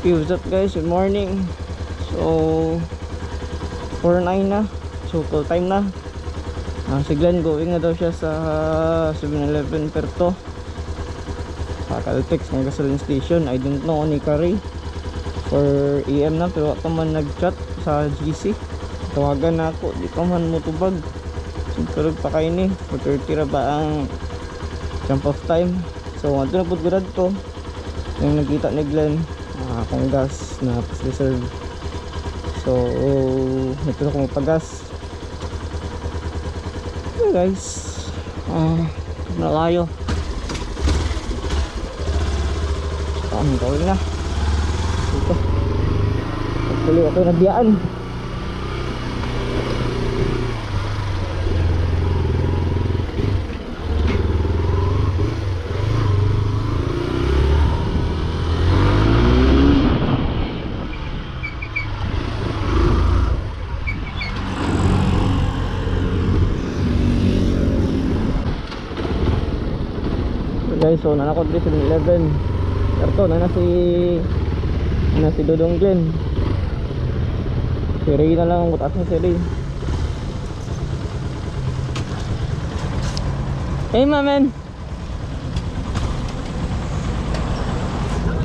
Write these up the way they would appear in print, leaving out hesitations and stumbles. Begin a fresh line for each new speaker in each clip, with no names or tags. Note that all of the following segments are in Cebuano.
Okay, what's up guys? Good morning. So 4:09 na. So call time na. Si Glenn going na daw siya sa 7-Eleven Perto. Sa Caltex ng gasoline station. I don't know ni Kari. 4 AM na pero pa man nag-chat sa GC. Tawagan na ako, di pa man motubag. So tulog pa kayo ni. 4:30 ra ba ang jump off time. So adto na pud gud to. Yung nagkita ni Glenn, akong gas na reserve. So ito na akong pagas. Okay guys, na kayo. Ang gawin na dito. Hopefully okay na biyaan. Guys, so nanakot din 7-Eleven. Karto na na si Dodong Glenn. Si Ray na lang, mutaas na si Ray. Hey my man.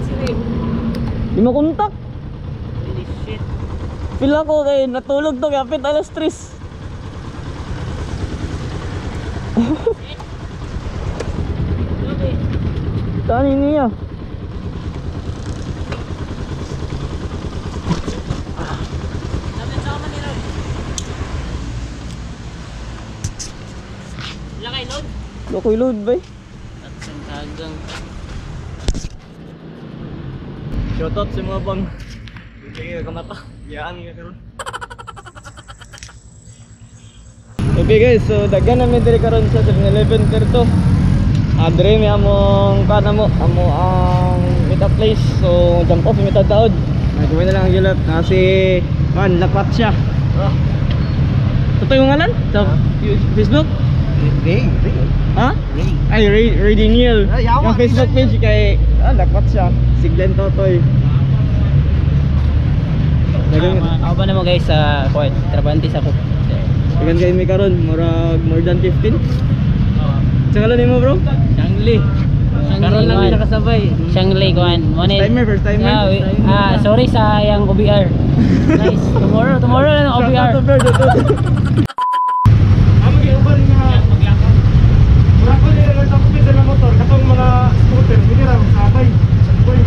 Si Ray.
Di mo kontak.
Holy shit.
Pila ko kay natulog to kapit alas 3. Saan niya?
Wala kay load?
Wala kay load ba?
At isang tagang.
Shoutout sa mga bang. Hindi ka kamata. Yaan nga karon. Okay guys, so daghan namin diri karon sa 7-Eleven Perto. Dire mi among kana mo, amo ang meet up place. So jump off mi taod. Nagawin na lang ang gilap na si kan lakwat siya. Totoo yung ngalan sa Facebook?
Ray, Ray.
Ha?
Ray.
Ay, Ray, Ray Daniel.
Ay, yawa.
Yung Facebook page kay lakwat siya. Si Glenn Totoy. Dagan
Ako ba naman guys sa kuwan, Trabantes ako.
dagan kay mi karon, murag more than 15. Sa ngalan nimo bro?
Shangli. Karon lang mi nakasabay. Shangli kuan.
First timer, first timer.
Sorry sa yang OBR. Nice. Tomorrow, tomorrow na ang OBR.
Shout out to Bird, shout out.
Amo giuban nga murag ko nila lang sa sa motor katong mga scooter dili ra magsabay. Uy.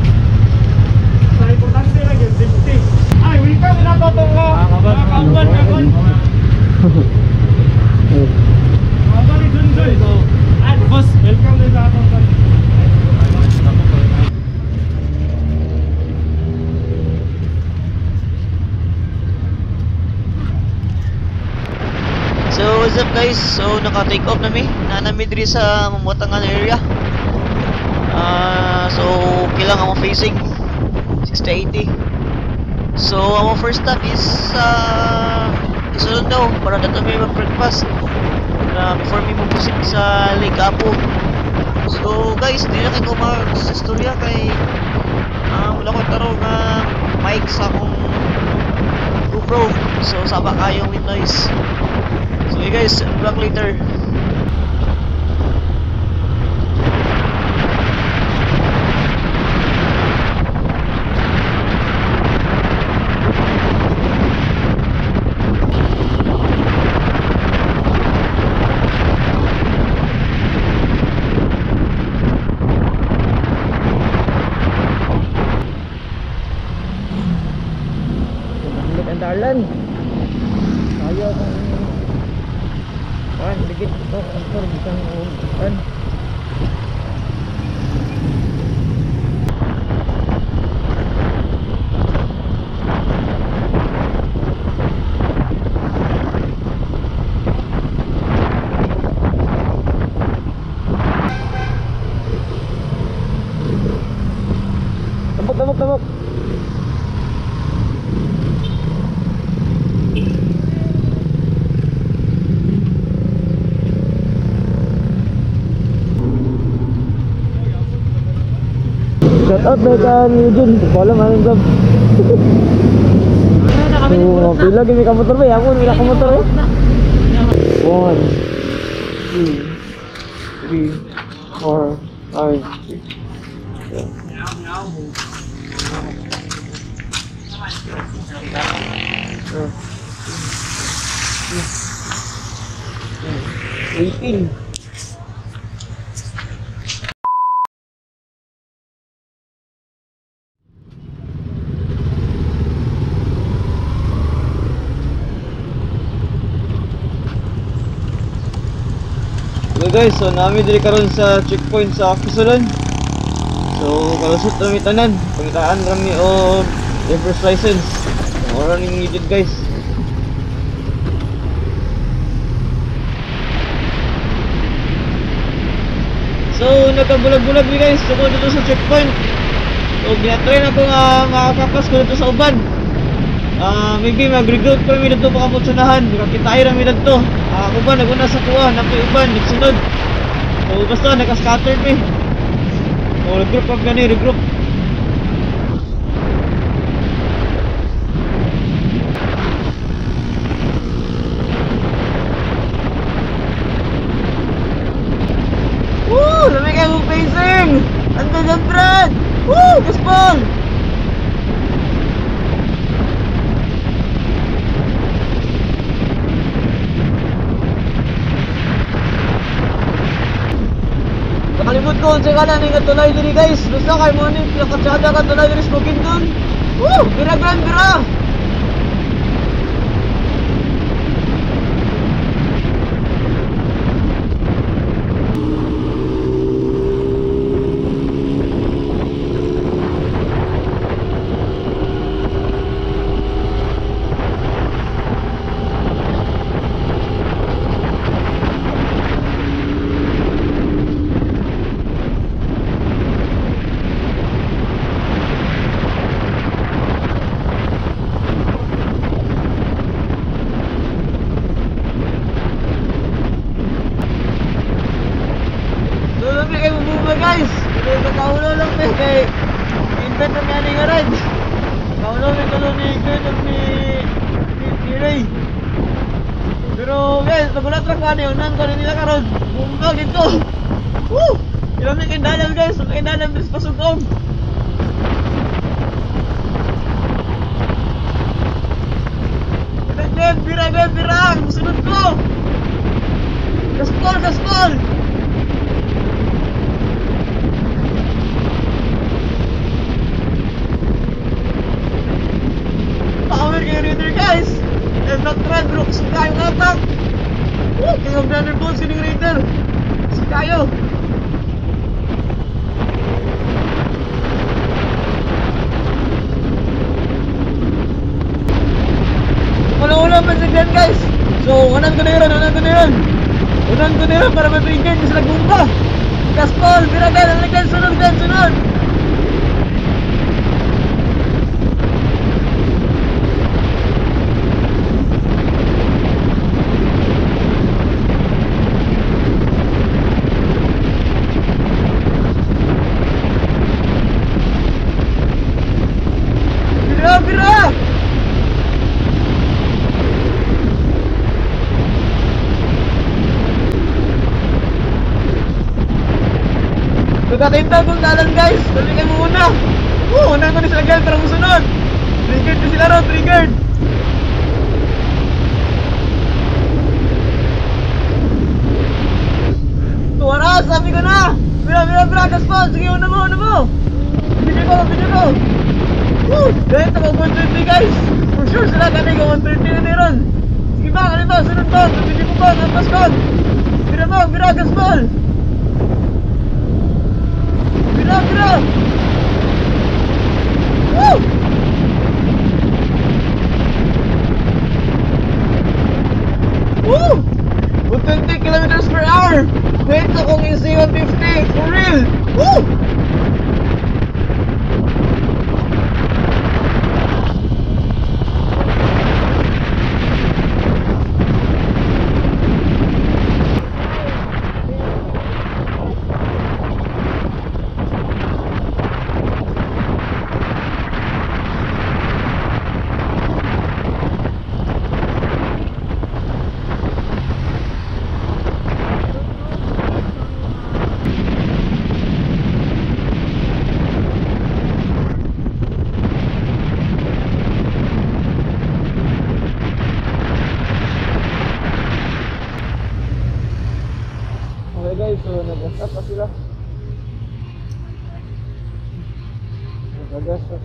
Sa importante lang yung safety. Ay, welcome na to tong mga kauban karon. Mga ni Junjun. So, boss, welcome din sa atong kan.
So what's up guys? So naka-take off na mi. Naa mi diri sa Mamutangan area. So okay lang among facing 60-80. So among first stop is sa Isulon daw para dato mi mag-breakfast before mi mo-proceed sa Lake Apo. So guys, di na kay ko mag-istorya kay wala ko tarong nga mic sa akong GoPro. So saba kayong wind noise. So you guys, back later.
Ang dalan. Kaya kung kan dikit to motor bisan kan. Tabok, tabok, tabok. Out na ka ni Jun. Wala man ang job. So, pila gini ka motor ba? Ako wala ka motor eh. 1, 2, 3, 4, 5, 6, 7. 18. Hello guys, so nami diri karon sa checkpoint sa Quezon. So kalusot rami tanan, pangitaan rami og driver's license. So ora ning needed guys. So nagkabulag-bulag mi guys tungkol dito sa checkpoint. So ginatry na ko nga makakapas ko dito sa uban. Maybe mag-regroup kami dito pakamot sa unahan, makakita rami dito. Ako ba naguna sa kuha, napoy uban, nagsunod. So basta naka-scatter pa eh. So regroup pa gani, regroup. Woo! Lamig kayo mong pacing! 100! Woo! Gaspol! Nakalimot ko, unsa ka na ning tulay diri guys. Basta kay mo ni pinakatsada ka tulay diri sa Bukidnon. Woo! Bira gran bira. Guys, nakaulo lang eh kay invent na nga nga ride. Nakaulo may tulo ni Glenn at ni Ray. Pero guys, nagulat lang ka niyo, unan ko rin nila karon. Bumba dito. Woo! Ilang may kindalan guys, may kindalan bis pasugong. Glenn, bira Glenn, bira! Musunod ko! Gaspol, gaspol! Power kayo reader guys! And not run, bro! Sikayo nga attack! Woo! King of Runner Bones yun yung reader! Sikayo! Wala-wala man sa dyan guys! So, unan ko na yun! Unan ko na yun! Unan ko na yun para ma-trigger kasi nagbumba! Gaspol! Biragan! Alagyan! Sunod! Sunod! Sunod! Bira! Bira! Nagkakaintang kong dalan guys! Dali kayo muna! Oo! Unahan ko ni sila guys para musunod! Triggered na sila ron! Triggered! Tuwara! Sabi ko na! Bira! Bira! Bira! Gaspol! Sige! Una mo! Una mo! Video ko! Video ko! Woo! Dahil ako 130 guys! For sure sila kami ko 130 na meron! Sige ba! Ano ba? Sunod ba? Video ko ba? Ampas ko! Bira mo! Bira! Gaspol! Bira! Bira! Woo! Woo! 120 kilometers per hour! Wait akong EC150! For real! Woo!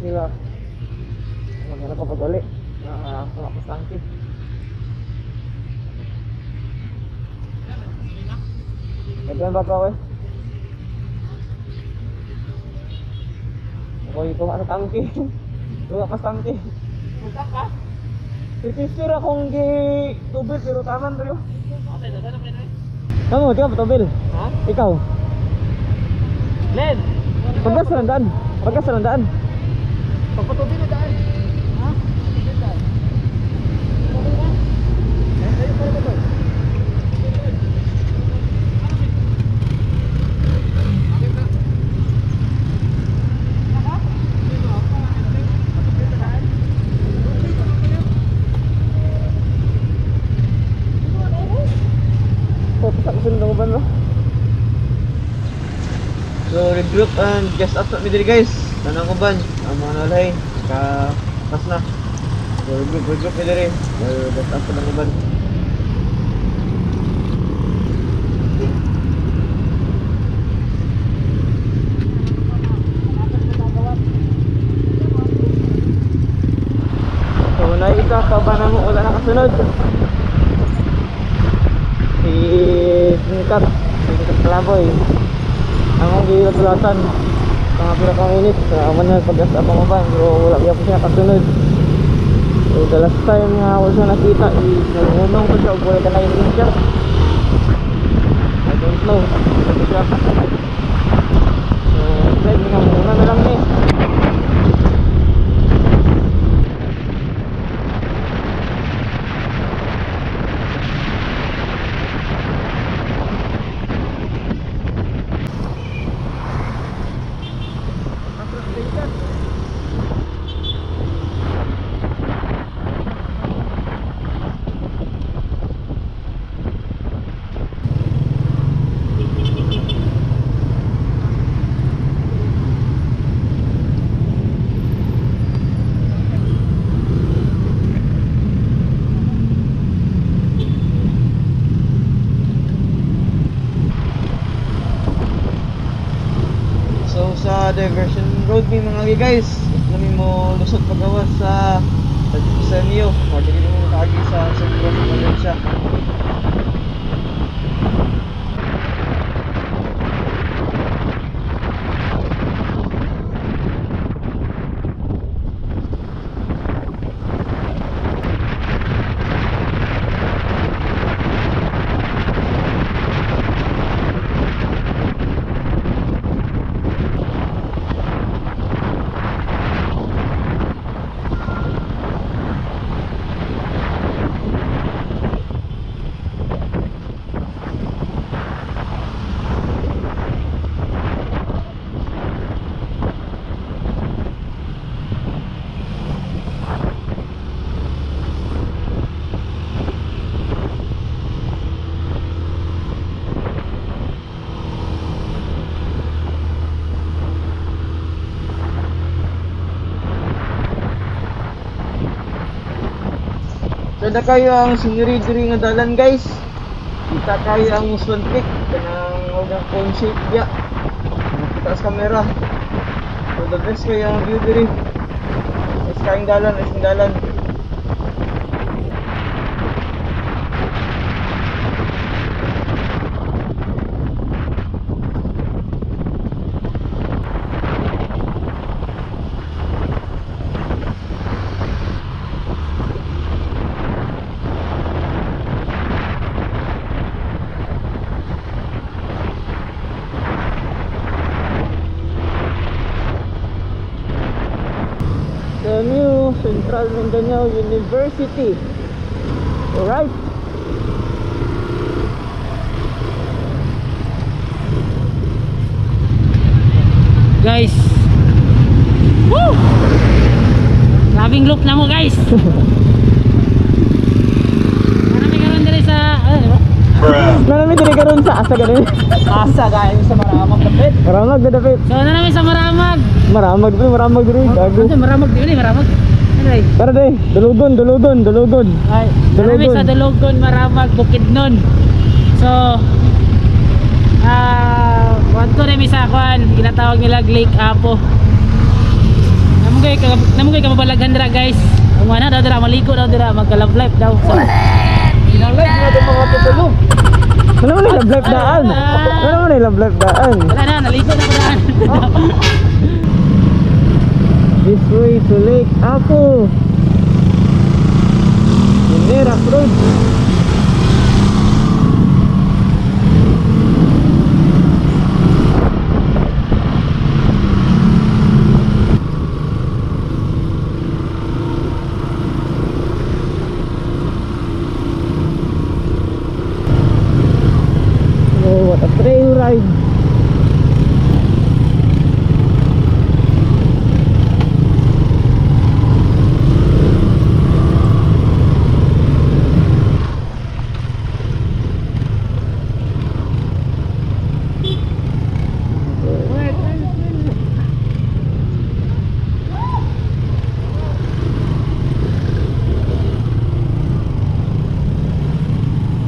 Sila. Maghanap pa pag-uli. Tumakas tangki. Ito ba pa eh? Ako yung tumakas tangki. Tumakas tangki.
Punta ka?
350 ra kung gi tubig pero taman rin.
Okay, daghan na pre.
Kamu, di ka patubil?
Ha?
Ikaw?
Len.
Pagkas sa daan. Pagkas sa daan.
Pagpatubi na daan.
Ha?
Daan. Ayun, para ba to?
Focus ako sa uban no? So regroup and just up mi diri guys. Tanang uban ang mga nalay ka pas na. So regroup mi diri. So just up sa uban. So naisa ka ba na mo wala na kasunod. Si Singkat, Singkat Kalaboy. Ang gilatulatan mga pila ka minutes man na pag-asa pa uban pero wala gyapon siya kasunod. So the last time nga wala siya nakita is nagunong ko siya og wala ka na yung siya. I don't know ano siya. So then nga muna na lang ni. So sa diversion road mi mga guys, nami mo lusot pagawas sa Semio, or dili mo makaagi sa sentro sa Valencia. So na kayo ang scenery diri nga dalan guys. Kita kayo ang Swan Peak kanang og cone shape diya. Makita sa camera. So the best kayo ang view diri. Is kaayong dalan, is dalan. The new Central Mindanao University. Alright.
Guys. Woo! Grabing loop na mo guys. Marami karon diri sa ano ba?
Marami diri karon sa asa ganun.
Asa gayon sa Maramag dapit.
Maramag na dapit.
So na namin sa Maramag.
Maramag diri, maramag diri, gago.
Ano Maramag dili, Maramag. Anyway,
Tara day, Dulugon, Dulugon, Dulugon.
ay,
Dulugon.
namin sa Dulugon, Maramag, Bukidnon. So wadto na mi sa kwan, ginatawag nila Lake Apo. Among Namugay ka mabalaghan dira guys. Ang mana daw dira maliko daw dira magka-love life daw. So,
Love life na itong mga tutulog. Wala mo na love life daan. Wala mo na love life daan.
Wala na, naligo na ko daan.
This way to Lake Apo. Minera Road. Oh, what a trail ride.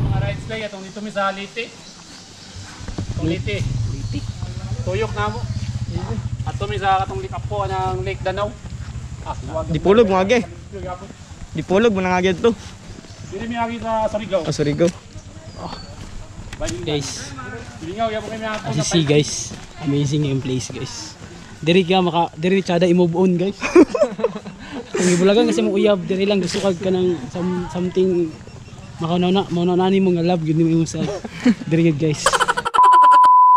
Mga rides day atong dito mi sa Liti. Atong Liti. Liti. Tuyok na mo. Ato mi sa katong likapo ng Lake Danau. Ah,
Dipulog mga ge. Dipulog mo na nga to.
Dili mi agi sa Surigao.
Oh, Surigao.
Guys,
Lingaw gyapon kami ato.
as you see guys, amazing yung place guys. Diri ka maka diri tsada i-move on guys. Kung ibulagan kasi mo uyab, diri lang gusto kag kanang something makauna na mauna ni mo nga love gyud nimo imong self. Diri gyud guys.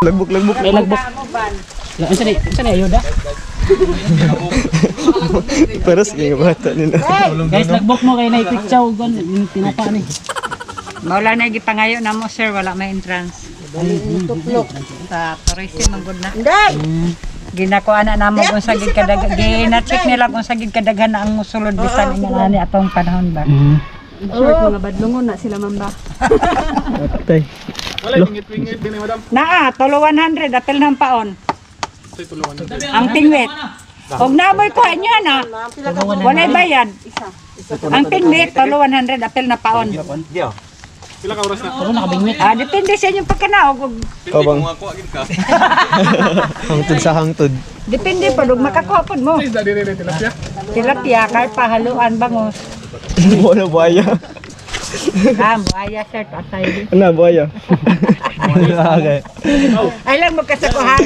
Lagbok, lagbok.
May lagbok. La, unsa ni ayoda?
Pero sige bata nila.
Guys, lagbok mo kay nay quick chow gon yung tinapa ni.
Wala na gipangayo na mo sir, wala may entrance. Sa tourism ang good na. Ginakuha na namo kung sa gid kadag gina-check nila kung sa gid kadaghan na ang musulod bisan ingon ani atong panahon ba.
Short, mga badlongon na sila mamba.
Atay.
Wala wingit-wingit dinhi madam.
Naa, tulo 100 apil ng paon. Ang tingwit. Og namoy kuha niya na. Walay bayad. Ang tingwit tulo 100 apil na paon.
Pila ka oras na?
Pero nakabingwit.
Ah, depende sa inyong pagkanaog. Og
Kabang. Hangtod sa hangtod.
Depende pa og makakuha pod mo.
Isda diri diri tilapia.
Tilapia, karpa, haluan, bangus.
Wala buaya.
Ah, buaya sir, atay.
Ano buaya? Okay.
Ay lang magkasakuhan.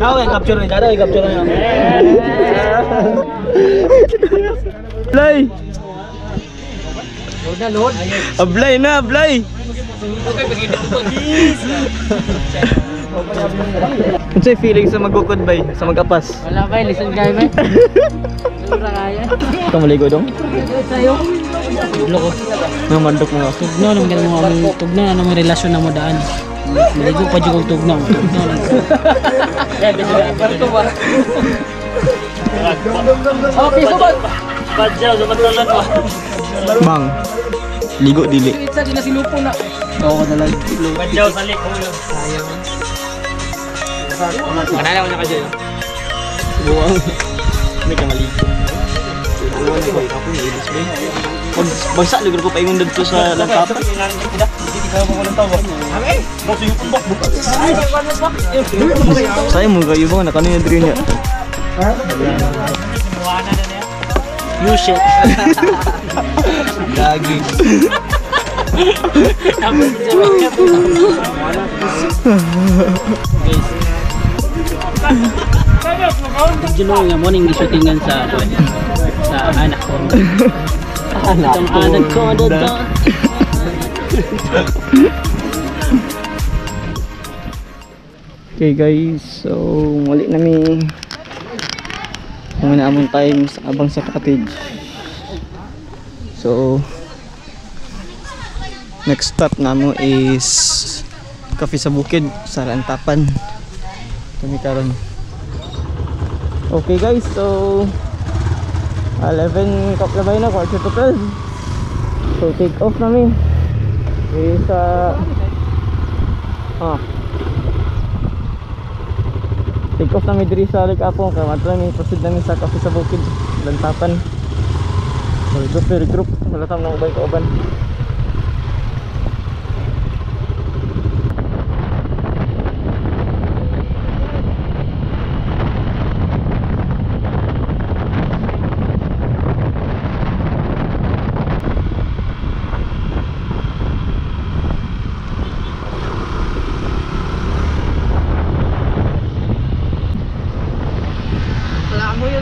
Ako kay capture ni Dada, capture na.
Ablay. Ablay na, ablay. Unsay feeling sa magukod bay, sa magapas?
Wala ba, listen guy ba? Wala kaya.
Ikaw maligo dong?
Sayo. Loko.
Mga mandok mo.
Tugnaw naman ganun mo, tugnaw na naman relasyon na mo daan. Maligo pa jud kog tugnaw. Tugnaw lang. Okay, so ba?
Bang. Ligo dili.
Itsa din na silupo na. Oo, na lang.
Buwang. May ka maligo. Buwang na ko. Ako nailis bay. Bagsa lugar ko paingon didto sa Lantapan. Saya mo kayo ba na kanina diri niya.
You shit.
Lagi.
Guys. Medyo no nga morning gishootingan sa anak ko. Anak ko da.
Okay guys, so muli nami muna among time sa abang sa cottage. So next stop namo is Cafe sa Bukid sa Lantapan. Kami karon. Okay guys, so 11 kaplabay na, 11:45. So take off nami. Okay, sa take off nami diri sa Lake Apong kay madto nami proceed nami sa Cafe sa Bukid, Lantapan. So regroup, regroup, wala tam nang ubay kauban.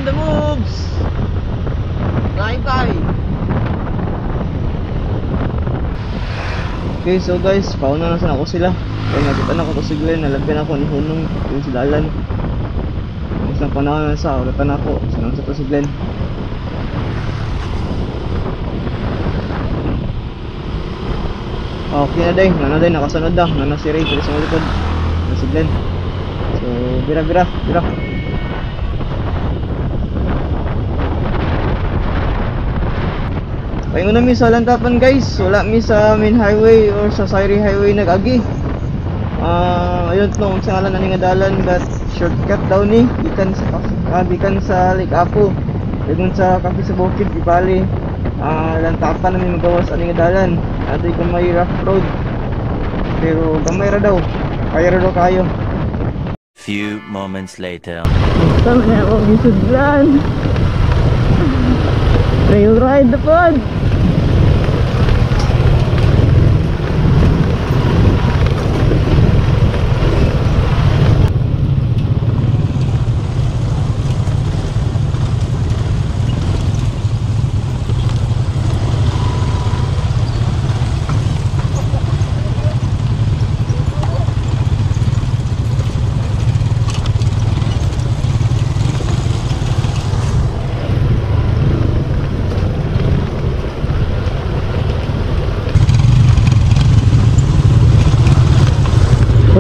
The moves. Bye bye. Okay, so guys, pauna na sana ako sila. Kaya nakita na ko to si Glenn, nalagyan ako ni Hunong, yung si Dalan. Isang panahon na sa, uratan ako, sanang sa to si Glenn. Okay na day, nana day, nakasunod na, nana si Ray, pero sa likod, na si Glenn. So, bira bira, bira. Paingon na mi sa Lantapan guys, wala mi sa main highway or sa Sayri Highway nag-agi. Ayun no, unsa ngalan ani nga dalan but shortcut daw ni gikan sa gikan sa Lake Apo. Dayon sa Cafe sa Bukid gibali. Lantapan na mi magawas ani nga dalan. Adoy gamay rough road. Pero gamay ra daw. Kaya ra daw kayo.
Few moments later.
Sama na ako gisudlan. Trail ride the pod.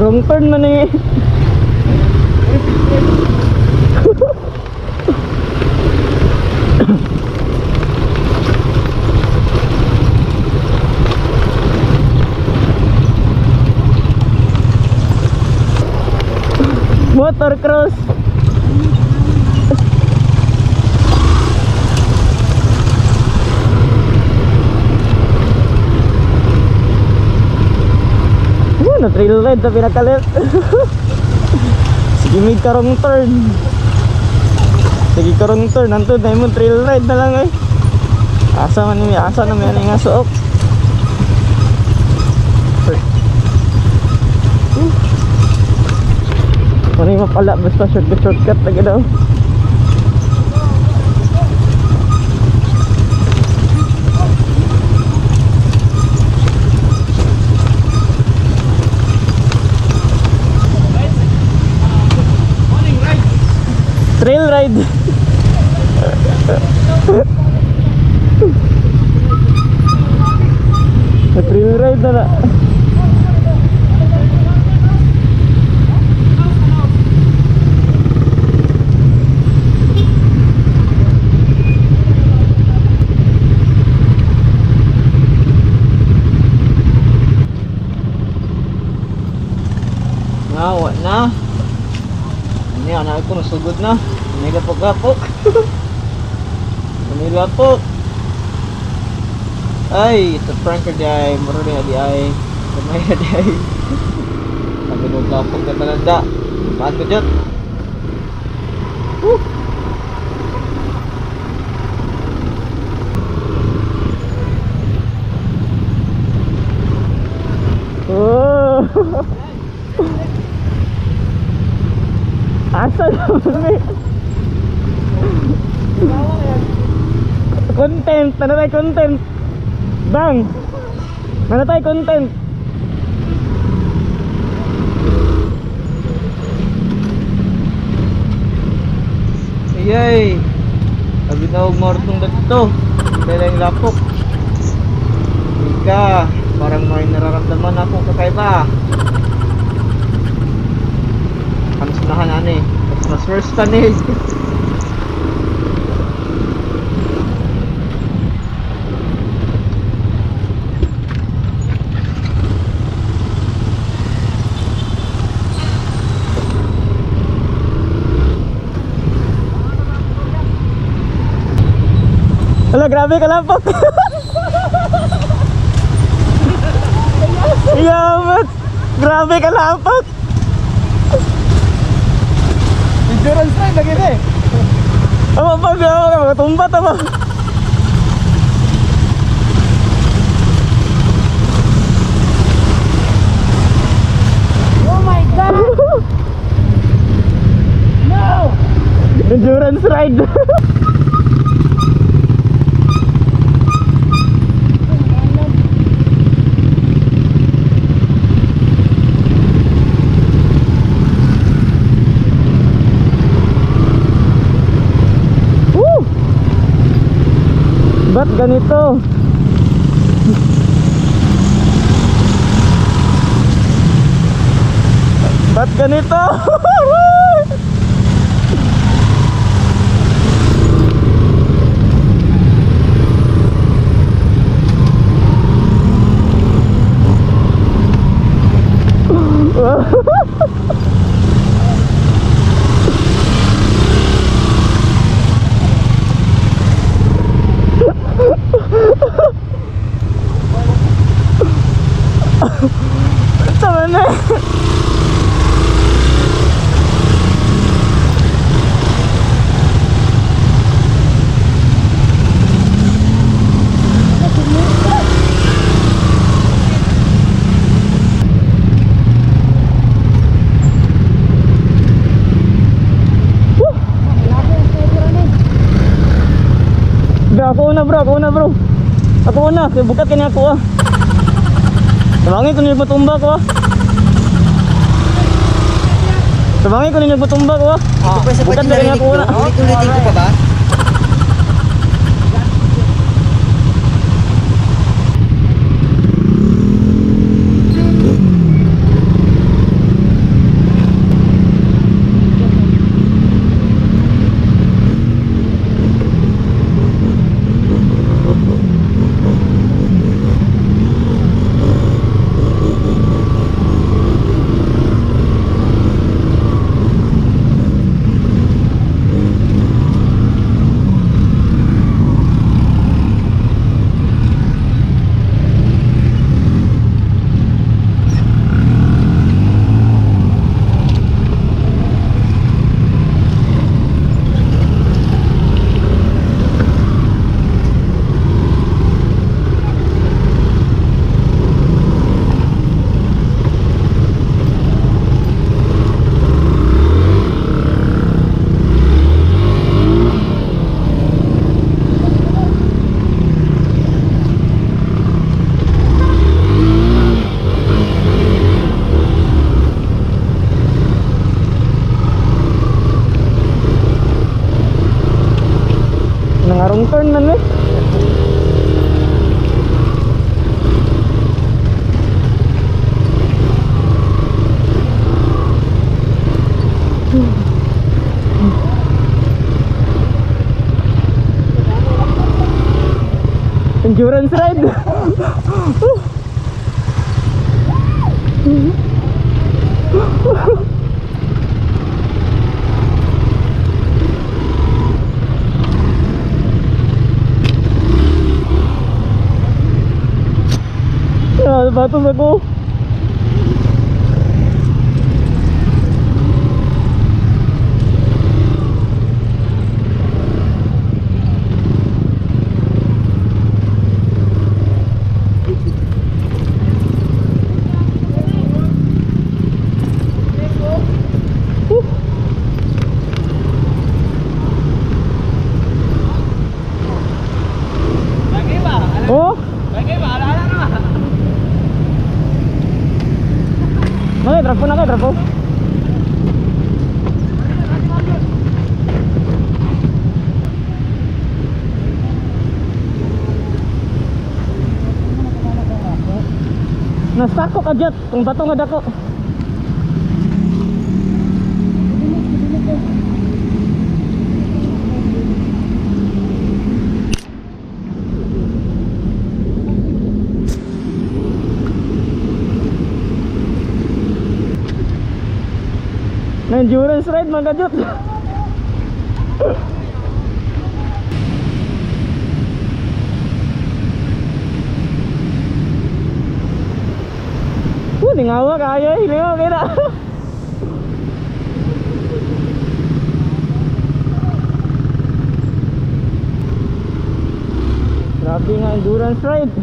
Wrong turn man eh. Motocross. Na trail ride na pinakalit. Sige may karong turn. Sige karong turn nandun na mo trail ride na lang eh. Asa man ni asa na may nga suok. Wala mapala basta shortcut lagi daw. Trail ride. Trail ride na na. Ngawa na. Ini anak aku nasugod na. Manila po gapok. Manila po. Ay, ito prank di ay, muro di ay. Kamay na di ay. Sabi nung lapok na talanda. Maan ko dyan. Woo! Oh! Asa naman eh? Content! Ano tayo content? Bang! Ano tayo content? Ayay! Sabi na huwag marutong dito. Dahil ang lapok. Ika, parang may nararamdaman akong kakaiba. Kamustahan ano eh. Mas first pa ni. Hala, grabe ka lapok. Yamat! Grabe ka lapok.
Endurance ride lagi ni.
Ama pa, grabe ka, tumba ta ba?
Oh my God! No!
Endurance ride. Woo! Ba't ganito? Ba't ganito? Tama na. Bro, ako una bro, ako una bro. Ako una, kaya bukat kanya ako ah. Tabangin ko nagpatumba ko ah. Tabangin ko nagpatumba ko ah. Bukat na kanya ako una.
Ulit-ulitin ko pa ba?
Nangarong turn man eh. Endurance ride. Sapatos ako. Oh? Mga trapo na ka, trapo. Nasako ka dyan, kung bato nga dako. Na endurance ride mga kajut. Lingawa kayo, lingawa kayo na. Grabe nga endurance ride.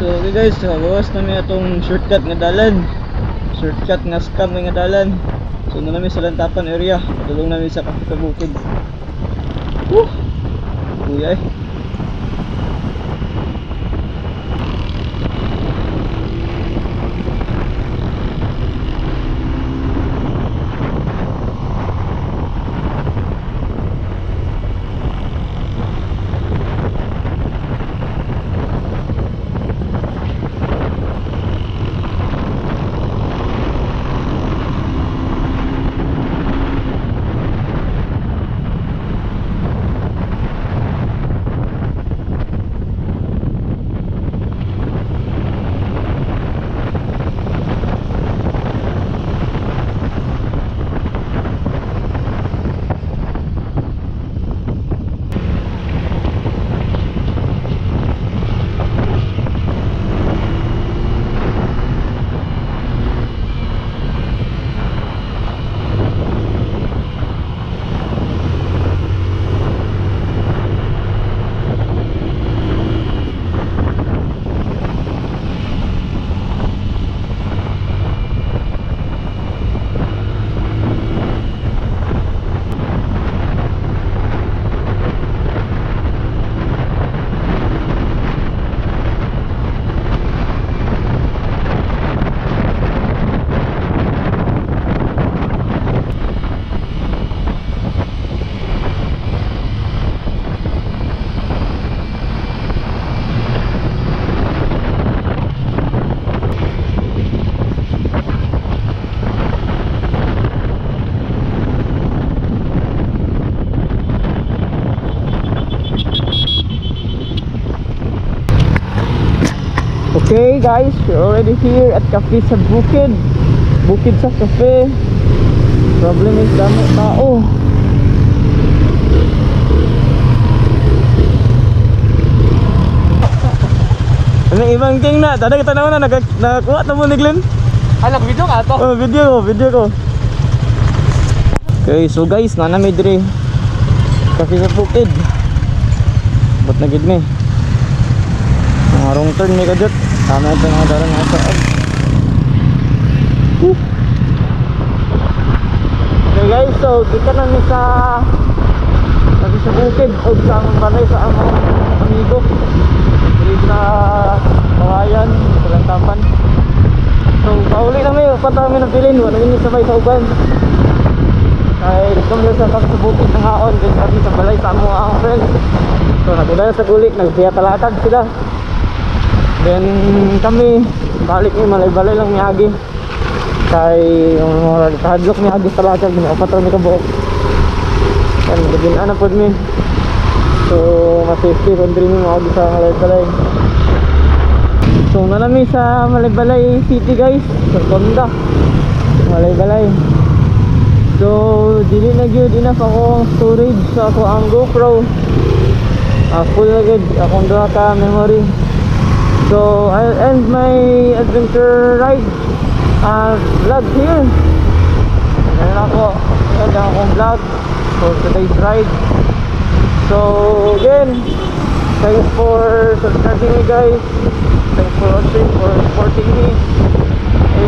So okay guys, gawas namin itong shortcut nga dalan. Shortcut nga scam nga dalan. So na namin sa Lantapan area. Padulong namin sa Cafe sa Bukid. Woo! Kuya eh. Okay guys, we're already here at Cafe sa Bukid. Bukid sa Cafe. Problem is dami tao. Ano ibang king na? Tada kita na nakakuha na mo ni Glenn.
Ah, nag-video ka to?
Oh, video ko. Okay, so guys, nana may dire. Cafe sa Bukid. But na gid me. Mga wrong turn may kajut. Tama ito mga daran nga sa. Okay guys, so kita namin sa Cafe sa Bukid o sa among balay sa among amigo. Diri sa Kawayan, sa Lantapan. So pauli na may upat kami ng bilin, wala ni sabay sa uban. Kay kami sa Cafe sa Bukid ng haon, kay sabi sa balay sa among friend. So nagula sa gulik, nagbiya talakag sila. Then kami balik ni Malaybalay lang miagi. Kay murag kahadlok miagi sa lakad, upat ra mi kabuok. Kan gabin ana pod mi. So mas safety kung diri mi moagi sa Malaybalay. So naa mi sa Malaybalay City guys, sa Tonda. Malaybalay. So dili na gyud enough akong storage sa ako ang GoPro. Full na gyud akong duha ka memory. So I'll end my adventure ride vlog here. Ganun ako, end ang akong vlog for today's ride. So again, thanks for subscribing me guys. Thanks for watching, for supporting me.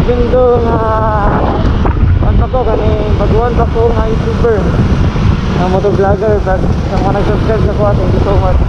Even though nga ano ko kani baguhan pa ko nga YouTuber, nga motovlogger, but sa mga nag-subscribe na ko, thank you so much.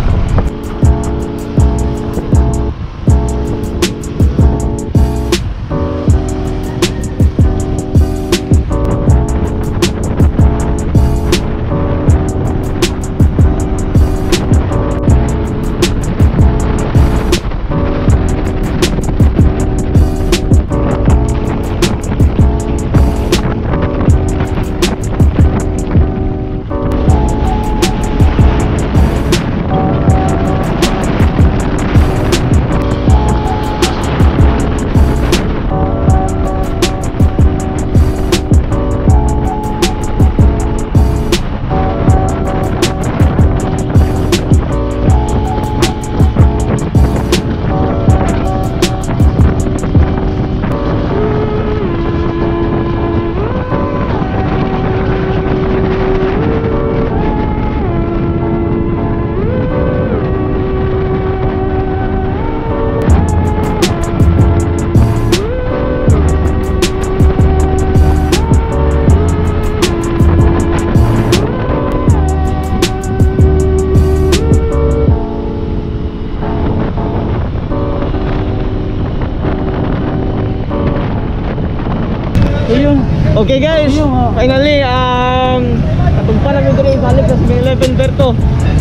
Okay guys, finally katugpa na mi diri balik sa 7-Eleven Berto.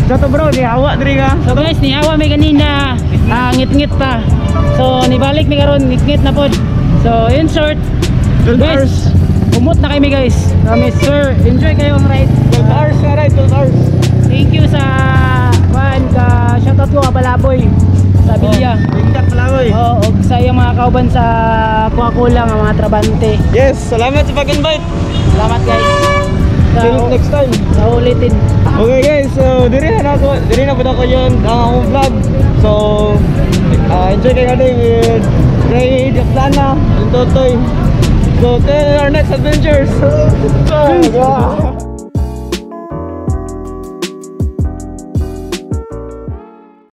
Sa to bro, nihawa diri ka.
So guys, nihawa mi kanina, ngit-ngit pa. So nibalik mi karon, ngit-ngit na pod. So in short,
12
guys,
hours.
Umot na kami guys. Kami sir, enjoy kayo ang ride.
12 hours na ride, 12 hours.
Thank you sa kuan ka shoutout ko Kabalaboy sa Bilya.
Ingat palaboy.
Oh, og sa iyong mga kauban sa Coca-Cola nga mga trabante.
Yes, salamat sa pag-invite.
Salamat guys. Sa,
See you next time.
sa ulitin.
Okay guys, so diri na ako, diri na pud ako yun ang akong vlog. So enjoy kayo day with Ray Japlana and Totoy. So till our next adventures. Bye.